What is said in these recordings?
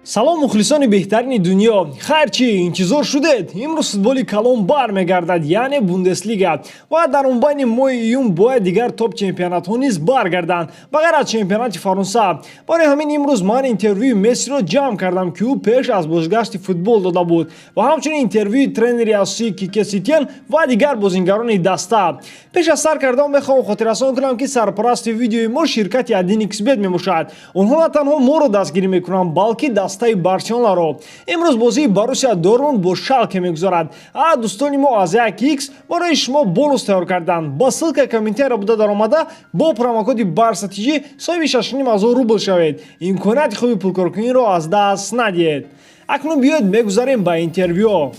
Салом, мухлисони беҳтарини дунё! Хайр, чӣ интизор шудед? Имрӯз футболи калон бармегардад, яъне Бундеслига, ва дар мобайни моҳи июн бояд дигар топ чемпионатҳо низ баргарданд, ба ғайр аз чемпионати Фаронса. Барои ҳамин имрӯз ман интервюи Мессиро ҷамъ кардам, ки ӯ пеш аз бозгашти футбол дода буд, ва ҳамчунин интервюи тренери асосии Кике Сетиен ва дигар бозингарони даста. Пеш аз сар кардан мехоҳам хотиррасон кунам, ки сарпарасти видеои мо ширкати 1xBet мебошад. Онҳо на танҳо моро дастгирӣ мекунанд, балки дастаи Барселонаро. Имрӯз бозии Боруссия Дортмунд бо Шалке мегузарад, а дӯстони мо аз 1 х барои шумо бонус тайёр карданд. Ба ссылка комментария буда даромада, бо промокоди Барса ТЖ соҳиби 6,5 ҳазор рубл шавед. Имконияти хуби пулкоркуниро аз даст надиҳед. Акнун биёед, мегузарем ба интервюо.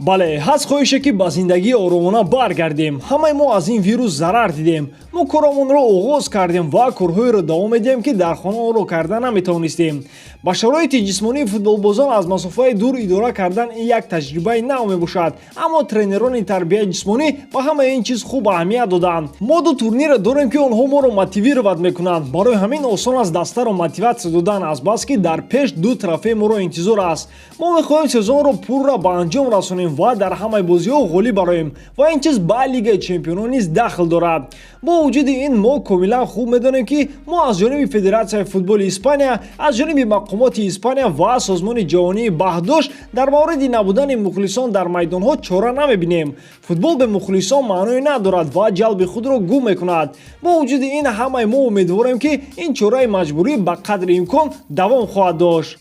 Бале, ҳаст хоҳише, ки ба зиндагии оромона баргардем. Ҳамаи мо аз ин вирус зарар дидем. Мо корамонро оғоз кардем ва корҳоеро давом медиҳем, ки дар хона онро карда наметавонистем. Ба шароити ҷисмонии футболбозон аз масофаи дур идора кардан ин як таҷрибаи нав мебошад, аммо тренерони тарбияи ҷисмонӣ ба ҳамаи ин чиз хуб аҳамият доданд. Мо ду турнире дорем, ки онҳо моро мотивировать мекунанд. Барои ҳамин осон аст дастаро мотиватсия додан, азбаски дар пеш ду трофей моро интизор аст. Мо мехоҳем сезонро пурра ба анҷом расонем ва дар ҳамаи бозиҳо ғолиб бароем, ва ин чиз ба Лигаи чемпионон низ дахл дорад. Бо вуҷуди ин, мо комилан хуб медонем, ки мо аз ҷониби Федератсияи футболи Испания, аз ҷониби мақомоти Испания ва Созмони ҷаҳонии баҳдошт дар мавриди набудани мухлисон дар майдонҳо чора намебинем. Футбол бе мухлисон маъное надорад ва ҷалби худро гум мекунад. Бо вуҷуди ин, ҳамаи мо умедворем, ки ин чораи маҷбурӣ ба қадри имкон давом хоҳад дошт.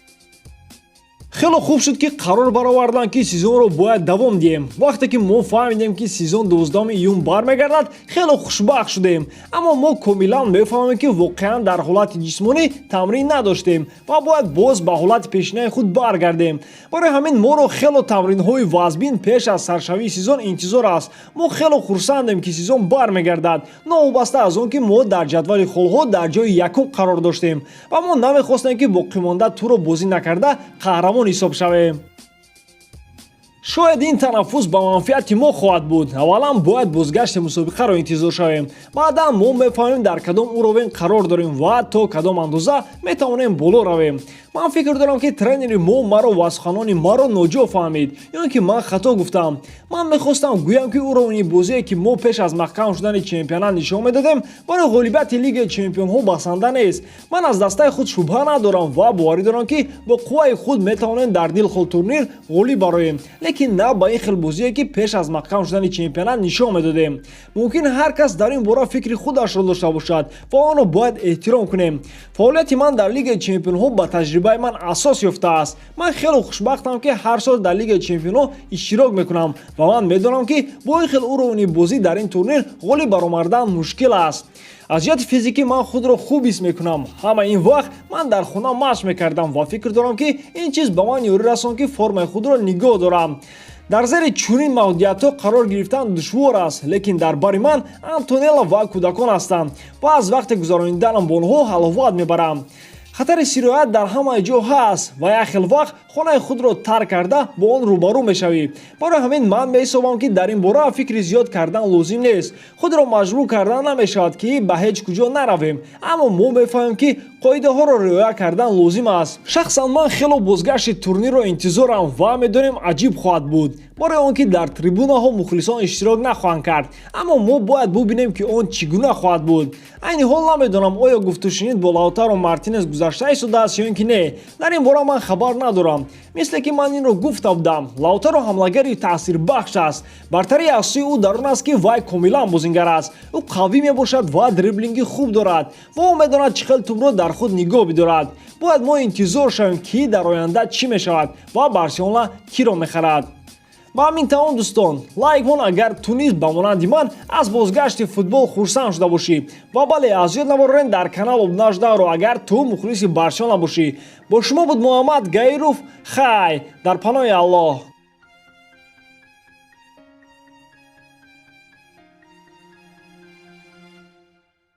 Хело хуб шуд, ки қарор бароварданд, ки сезонро бояд давом диҳем. Вақте ки мо фаҳмидем, ки сезон 12 июн бармегардад, хело хушбахт шудем, аммо мо комилан мефаҳмем, ки воқеан дар ҳолати ҷисмонӣ тамрин надоштем ва бояд боз ба ҳолати пешинаи худ баргардем. Барои ҳамин моро хело тамринҳои вазбин пеш аз саршавии сезон интизор аст. Мо хело хурсандем, ки сезон бармегардад, новобаста аз он ки мо дар ҷадвали холҳо дар ҷои якум қарор доштем ва мо намехостем, ки боқимонда турро бозӣ накарда қаҳрамон ҳисоб шавем. Шояд ин танаффус ба манфиати мо хоҳад буд. Аввалан бояд бозгашти мусобиқаро интизор шавем. Баъдан мо мефаҳмем, дар кадом уровень қарор дорем ва то кадом андоза метавонем боло равем. Ман фикр дорам, ки тренери мо маро ва суханони маро ноҷо фаҳмид ё ин ки ман хато гуфтам. Ман мехостам гӯям, ки уровни бозие, ки мо пеш аз маҳкам шудани чемпионат нишон медодем, барои ғолибияти Лигаи чемпионҳо басанда нест. Ман аз дастаи худ шубҳа надорам ва боварӣ дорам, ки бо қувваи худ метавонем дар дилхоҳ турнир ғолиб бароем, лекин на ба ин хел бозие, ки пеш аз маҳкам шудани чемпионат нишон медодем. Мумкин ҳар кас дар ин бора фикри худашро дошта бошад ва онро бояд эҳтиром кунем. Фаъолияти ман дар Лигаи чемпионҳо ба таҷрибаи ман асос ёфтааст. Ман хеле хушбахтам, ки ҳар сол дар Лигаи чемпионҳо иштирок мекунам, ва ман медонам, ки бо ин хел уровни бозӣ дар ин турнир ғолиб баромардан мушкил аст. Аз ҷиҳати физикӣ ман худро хуб ҳис мекунам. Ҳама ин вақт ман дар хона машқ мекардам ва фикр дорам, ки ин чиз ба ман ёрӣ расон, ки формаи худро нигоҳ дорам. Дар зери чунин маҳдудиятҳо қарор гирифтан душвор аст, лекин дар бари ман Антонела ва кӯдакон ҳастанд ва аз вақти гузарониданам бо онҳо ҳаловат мебарам. Хатари сироят дар ҳамаи ҷо ҳаст ва як хел вақт хонаи худро тарк карда бо он рӯбарӯ мешавӣ. Барои ҳамин ман меҳисобам, ки дар ин бора фикри зиёд кардан лозим нест. Худро маҷбур кардан намешавад, ки ба ҳеҷ куҷо наравем, аммо мо мефаҳмем, ки қоидаҳоро риоя кардан лозим аст. Шахсан ман хело бозгашти турнирро интизорам ва медонем, аҷиб хоҳад буд, барои он ки дар трибунаҳо мухлисон иштирок нахоҳанд кард, аммо мо бояд бубинем, ки он чӣ гуна хоҳад буд. Айни ҳол намедонам, оё гуфтушунид бо Лаутаро Мартинес гузашта истодааст ё ин ки не. Дар ин бора ман хабар надорам. Мисле ки ман инро гуфта будам, Лаутаро ҳамлагари таъсирбахш аст. Бартарии асосии ӯ дар он аст, ки вай комилан бозингар аст. Ӯ қавӣ мебошад ва дриблинги хуб дорад ва ӯ медонад, чӣ хел тӯбро дар худ нигоҳ бидорад. Бояд мо интизор шавем, ки дар оянда чӣ мешавад ва Барселона киро мехарад. Ба ҳамин тамом, дӯстон. Лайк мон, агар ту низ ба монанди ман аз бозгашти футбол хурсанд шуда бошӣ. Ва бале, аз ёд набарорен дар канал обуна шуданро, агар ту мухлиси Барселона бошӣ. Бо шумо буд Муҳаммад Гаиров. Хай, дар паноҳи Аллоҳ.